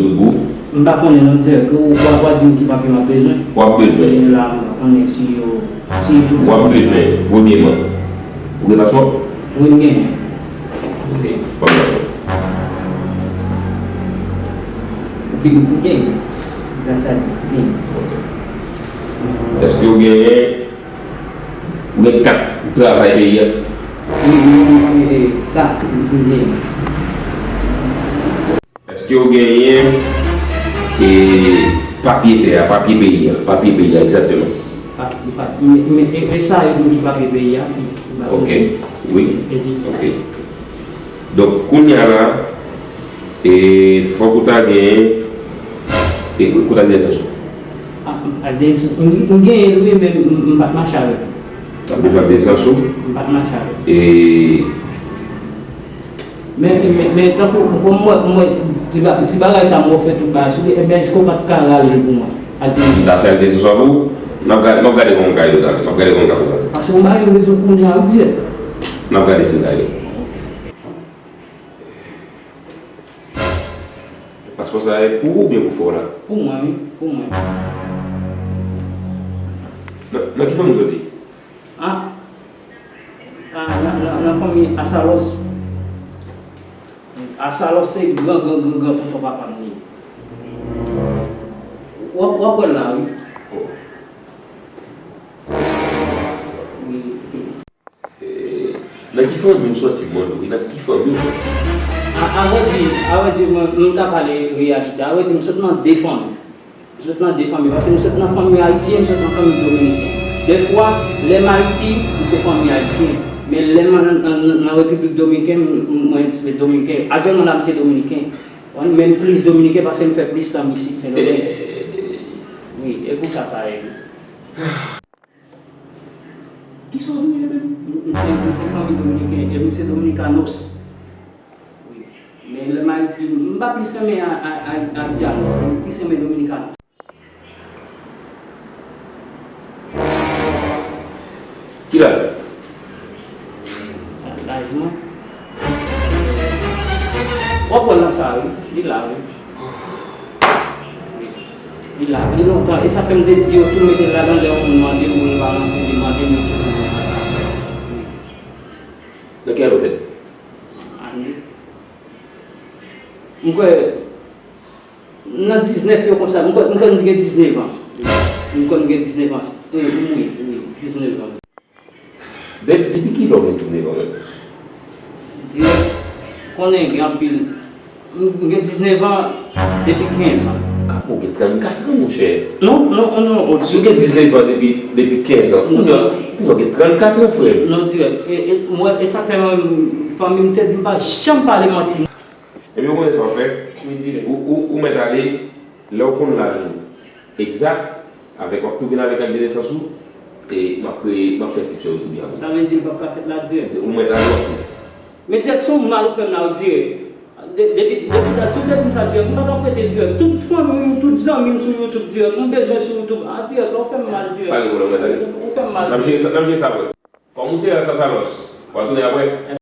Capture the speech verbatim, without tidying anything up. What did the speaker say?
yo tout bon? M pa konnen non, se ke w ap di m ki papye m ap bezwen. W ap bezwen. E la, m pa konnen si yo, si yo tout. W ap bezwen, premyeman, ou gen paspò? Wi, m genyen. Ok, ban m paspò. Ou gen, ou gen. Gras a Dye, m gen. Ok. Èske w genyen, ou gen kat travay peyi a? Wi, wi, wi, wi, sa, m gen. Èske w genyen, e, papye tè a, papye peyi a, papye peyi a, egzakteman? Pa, pa, men, men, e, e sa yo di m ki papye peyi a. Ok, wi, ok. Donk, kounye a la, e, fòk ou ta genyen, e, ou ta genyen lisansou. A, a, gen, m, m genyen l wi, men m, m pa t mache avè l. Ou pa t mache avè l? M pa t mache avè l. E, Men, men, men tankou, pou mwen, mwen, ti ba-, ti bagay sa, mwen fè tout bagay sou li, ebyen, èske w pa t ka rale l pou mwen? Al pou mwen. M ta fè l desann swa pou ou, m ap gade, m ap gade kòman m ka yo la, m ap gade kòman m ka fè sa. Paske m pa gen rezon kounye a, wi, Dye. M ap gade si m ka yo. Paspò sa a e pou ou oubyen pou frè w la? Pou mwen, wi, pou mwen. Nan, nan ki fanmi w soti? Ah, ah, nan, nan, nan fanmi Asalòs. Asalòs se gran, gran, gran, gran tonton papa m li ye. W ap, w ap wè l la, wi. Oh. Wi. Eh, nan ki fanmi w soti, m mande w, wi, nan ki fanmi w soti? A, avrèdi, avrèdi, mwen, m ta pale reyalite. Avrèdi, m sot nan de fanmi. M sot nan de fanmi, paske m sot nan fanmi ayisyen, m sot nan fanmi dominiken. Dèfwa, lè m Ayiti, m se fanmi ayisyen. Men lè m nan, nan, nan, nan Repiblik Dominiken, m, m, mwen se dominiken. Aktyèlman la, m se dominiken. Wi, men m plis dominiken paske m fè plis tan isit, Sendomeng. Wi, e konsa sa ye. Kisa w di menm? M, m se, m se fanmi dominiken, e m se dominicanos. Wi. Men lè m Ayiti, m pa plis renmen a, a, a, Haitianos, m plis renmen Dominicanos. Ki laj ou? Laj mwen? W ap wè l nan sa, wi. Li la, wi. Li la, li lontan. E sa fè m te di yo tou mete l ladan lè yon moun mande m, mwen pa rantre, li mande m, mwen toujou mete l ladan. Nan ki ane w fèt? Ane. M kwè, nan diznèf yo konsa, m kwè, m kwè m gen diznèf an. M kwè m gen diznèf an. E, wi, wi, diznèf an. Men, depi kilè w gen diznèf an menm? Dirèk, konnen gen anpil. M gen diznèf an depi kenz an. Ou gen trannkat an, monchè. Non, non, non, non. Si w gen diznèf an depi, depi kenz an, kounye a, kounye a w gen trannkat an, frè m. Non, dirèk. E, e, mwen, e sa fè fanmi m te di m pa janm pale manti. Epi ou konnen sa w ap fè? Wi, dirèk. Ou, ou, ou mèt ale, lè w konn laj ou egzak, avèk w ap tou vin avèk ak de nesans ou, e m ap kreye, m ap fè enskripsyon yo tou byen avè w. Sa vle di l p ap ka fèt la, dirèk? Ou mèt ale w ap fè. Men dirèk, se yon mal ou fè m la, wi, dirèk. De-, depi, depi dat, si w te di m sa, dirèk, m pa t ap rete, dirèk. Tout fanmi m, tout zanmi m sou YouTube, dirèk. M bezwen sou YouTube. Ah, dirèk, la, ou fè m mal, dirèk. Pa gen pwoblèm, mèt ale. Ou fè m mal. N ap jere sa, n ap jere sa apre. Kòm ou se Sasalos, w a tounen apre.